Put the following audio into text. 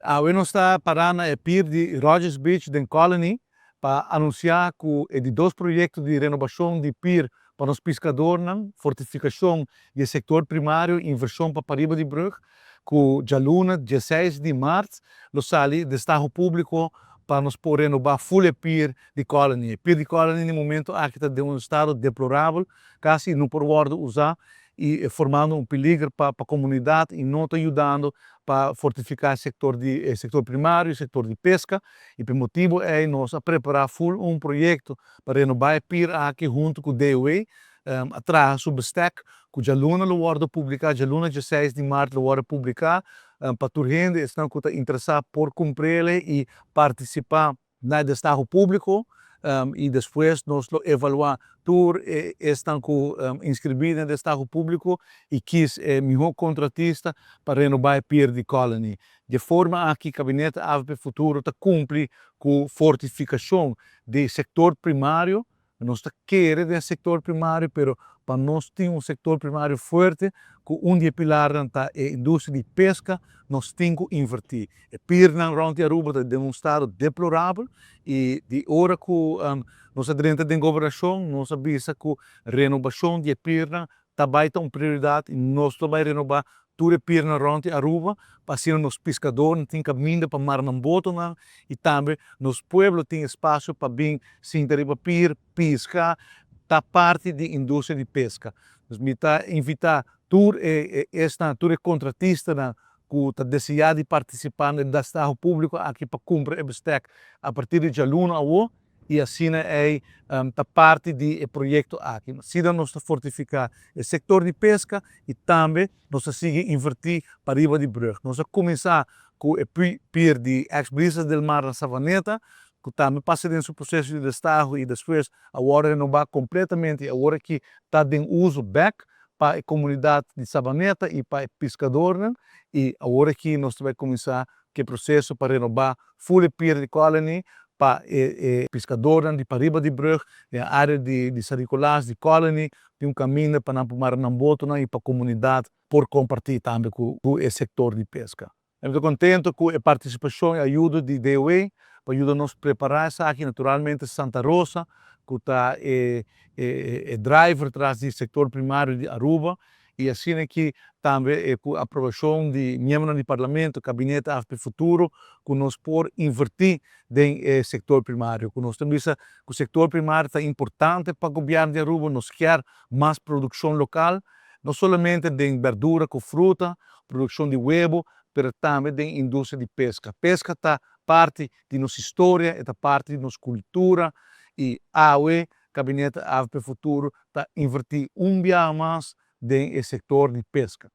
Awe nos ta pará na e pier di Rogers Beach den Colony pa anunsiá ku e di dos proyekto di renobashon di pier pa nos piskadornan, fortifikashon di e sektor primario i invershon pa pariba di brug, ku djaluna 16 di mart lo sali destaho públiko pa nos por renobá ful e pier di Colony. E pier di Colony na e momento aki ta den un estado deplorabel, kasi no por wòrdu usá i formando un peliger pa komunidat i no ta yudando pa fortifiká e sektor di e sektor primario, e sektor di peska. I pa e motibu ei nos a prepará ful un proyekto pa renobá e pier aki huntu ku DOW. A traha su bestek ku djaluna lo wòrdu publiká, djaluna 16 di mart lo wòrdu publiká pa tur hende esnan ku ta interesá por kumpr'el i partisipá na e destaho públiko. I despues nos lo evaluá tur esnan ku inskribí den e destaho públiko i kis e mihó kontratista pa renobá e pier di Colony. Di e forma aki Kabinete avp Futuro ta kumpli ku fortifikashon di sektor primario. Nos ta kere den sektor primario, pero pa nos tin un sektor primario fuerte, ku un di e pilarnan ta e industria di peska, nos tin ku invertí. E piernan rònt di Aruba ta den un stado deplorabel i di ora ku nos a drenta den gobernashon nos a bisa ku renobashon di e piernan ta bai ta un prioridat i nos lo bai renobá tur e piernan rònt di Aruba pa asina nos piskadornan tin kaminda pa mara nan botonan i tambe nos pueblo tin espasio pa bin sinta riba pier, piska, ta parti di industria di peska. Dus mi ta invitá tur e esnan, tur e kontratistanan ku ta deseá di partisipá na e destaho públiko aki pa kumpra e bestek a partir di djaluna awo i asina ei ta parti di e proyekto aki. Asina nos ta fortifiká e sektor di peska i tambe nos ta sigui invertí pariba di brùg. Nos a kuminsá ku e pier di ex Brisas del Mar na Savaneta ku tambe pasa den su proseso di destaho i despues a wòrdu renobá kompletamente i awor aki ta den uso bèk pa e komunidat di Sabaneta i pa e piskadornan. I awor aki nos ta bai kuminsá ku e proseso pa renobá ful e pier di Colony pa e piskadornan di pariba di brug, den e área di San Nicolas, di Colony, tin un kaminda pa nan por mara nan botonan i pa komunidat por kompartí tambe ku e sektor di peska. Mi ta contento cu e participacion y ayudo di DOW pa yuda nos prepara esaki. Naturalmente Santa Rosa cu ta e e driver tras di sector primario di Aruba y asina aki tambe cu aprobacion di miembronan di Parlamento, Gabinete avp Futuro cu nos por inverti den e sector primario. Cu nos ta bisa cu sector primario ta importante pa gobierno di Aruba, nos kier mas produccion local, no solamente den berdura cu fruta, produccion di webo, pero tambe den industria di pesca. Pesca ta parti di nos historia, e ta parti di nos cultura y awe Gabinete avp Futuro ta inverti un biaha mas den e sector di pesca.